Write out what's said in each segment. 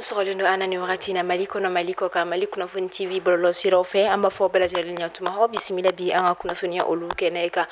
Sɔgɔlen don an na nin wagati na Mali kɔnɔ, Mali kɔ kan, Mali kunnafoni TV bɔlɔlɔ siraw fɛ. An b'a fɔ bɛɛ lajɛlen ɲatuma aw bisimila bi an ka kunnafoniya olu kɛnɛ kan.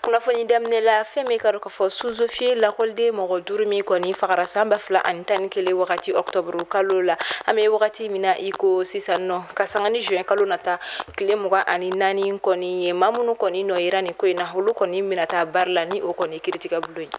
Kunnafoni daminɛ la, fɛn min ka dɔn k'a fɔ sous-officier lakɔliden mɔgɔ 5 min kɔni fagara san 2011 wagati octobre kalo la, an bɛ wagati min na i ko sisan nɔ, ka sanga ni juin kalo nata tile 24 kɔni ye, maa minnu kɔni nɔ yera nin ko in na, olu kɔni bɛna taa baara la ni o kɔni kiiritigɛ bulon ye.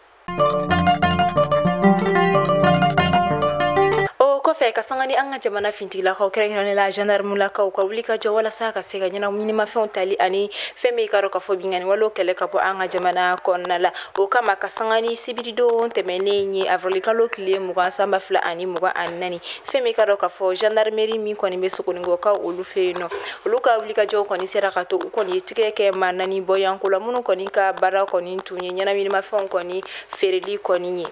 Kɔfɛ ka sanga ni an ka jamana fintigilakaw, kɛrɛnkɛrɛnnen la gendarmelakaw ka wuli ka jɔ walasa ka se ka ɲɛnaminimafɛnw tali ani fɛn min ka dɔn k'a fɔ binkanni walew kɛlɛ ka bɔ an ka jamana kɔnɔna la. O kama ka sanga ni sibiridon tɛmɛnen ye avril kalo tile 20 san 2024, fɛn min ka dɔn k'a fɔ gendarmerie min kɔni bɛ Sogonikɔkaw olu fɛ yen nɔ, olu ka wuli ka jɔ kɔni sera ka to u kɔni ye tigɛ kɛ maa 4 bɔyanko la, minnu kɔni ka baara kɔni tun ye ɲɛnaminimafɛnw kɔni feereli kɔni ye.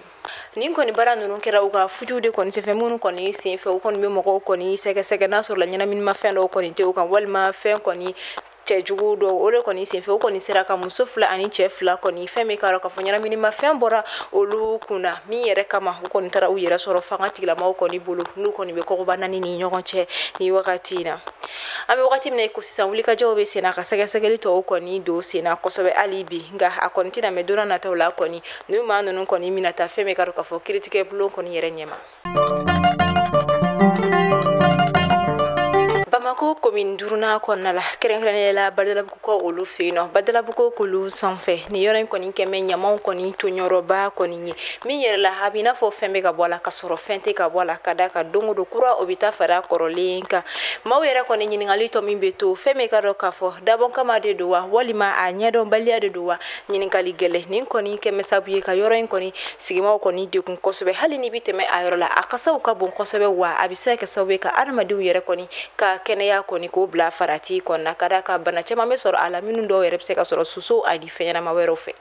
Nin kɔni baara ninnu kɛra u ka fujuw de kɔni senfɛ, minnu kɔni senfɛ u kɔni bɛ mɔgɔw kɔni sɛgɛsɛgɛ n'a sɔrɔ la ɲɛnaminimafɛn dɔw kɔni tɛ u kan, walima fɛn kɔni cɛjugu dɔw. O de kɔni senfɛ u kɔni sera ka muso 2 ani cɛ 2 kɔni fɛn min k'a dɔn k'a fɔ ɲɛnaminimafɛn bɔra olu kunna, min yɛrɛ kama u kɔni taara u yɛrɛ sɔrɔ fanga tigilamaw kɔni bolo, n'u kɔni bɛ kɔgɔba 4 ni ɲɔgɔn cɛ nin wagati in na. An bɛ wagati min na i ko sisan, wulikajɔw bɛ sen na ka sɛgɛsɛgɛli tɔw kɔni don sen na kosɛbɛ hali bi, nka a kɔni tɛna mɛn don nataw la kɔni ninnu maa ninnu kɔni bɛna taa fɛn min k'a dɔn k'a fɔ kiiritigɛ bulon kɔni yɛrɛ ɲɛma. Bamako commune 5nan kɔnɔna la, kɛrɛnkɛrɛnnenya la Badalabugukaw olu fɛ yen nɔ, Badalabugu kulu sanfɛ nin yɔrɔ in kɔni kɛmɛ ɲamaw kɔni tonyɔrɔba kɔni ye, min yɛrɛ la a b'i n'a fɔ fɛn bɛ ka bɔ a la ka sɔrɔ fɛn tɛ ka bɔ a la, ka d'a kan don o don kura o bɛ taa fara kɔrɔlen kan. Maaw yɛrɛ kɔni ɲininkali tɔ min bɛ to, fɛn min ka dɔn k'a fɔ dabɔn kama de don wa, walima a ɲɛdɔnbaliya de don wa, ɲininkali gɛlɛn nin kɔni kɛmɛ sababu ye ka yɔrɔ in kɔni sigimaw kɔni degun kosɛbɛ. Hali n'i bɛ tɛmɛ a yɔrɔ la, a kasaw ka bon kosɛbɛ, wa a bɛ se ka kɛ sababu ye ka adamadenw yɛrɛ kɔni ka kɛnɛya kɔni k'o bila farati kɔnɔna, ka d'a kan bana caman bɛ sɔrɔ a la, minnu dɔw yɛrɛ bɛ se ka sɔrɔ soso ani fɛn ɲɛnama wɛrɛw fɛ.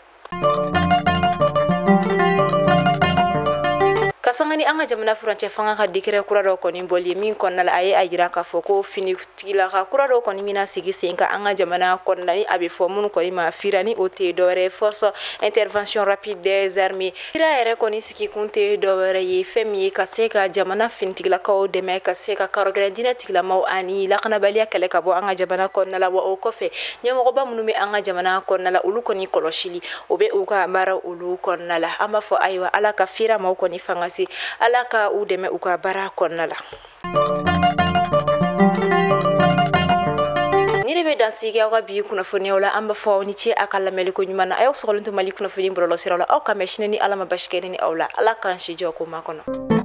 Ka sanga ni an ka jamana furancɛ fanga ka décret kura dɔ kɔni bɔli ye, min kɔnɔna la a ye a jira k'a fɔ ko finitigilaka kura dɔ kɔni bɛna sigi sen kan an ka jamana kɔnɔna, ni a bɛ fɔ minnu kɔni ma FIRA, ni o tɛ dɔwɛrɛ ye force intervention rapide des armées. FIRA yɛrɛ kɔni sigi kun tɛ dɔwɛrɛ ye fɛn min ye ka se ka jamana finitigilakaw dɛmɛ ka se ka karɔgɛlɛn diinɛ tigilamaw ani lakanabaliya kɛlɛ ka bɔ an ka jamana kɔnɔna la. Wa o kɔfɛ ɲɛmɔgɔba minnu bɛ an ka jamana kɔnɔna la, olu kɔni kɔlɔsili o bɛ u ka baara olu kɔnɔna la. An b'a fɔ ayiwa, Ala ka FIRA maaw kɔni fanga se, Ala ka u dɛmɛ u ka baara kɔnɔna la. Ni de bɛ dansigi aw ka bi kunnafoniyaw la, an b'a fɔ aw ni ce a ka lamɛnli ko ɲuman na. A y'aw sɔgɔlen to Mali kunnafoni bɔlɔlɔ siraw la, aw ka mɛn sini ni Ala ma basi kɛ ne ni aw la. Ala k'an si jɔ ko makɔnɔ.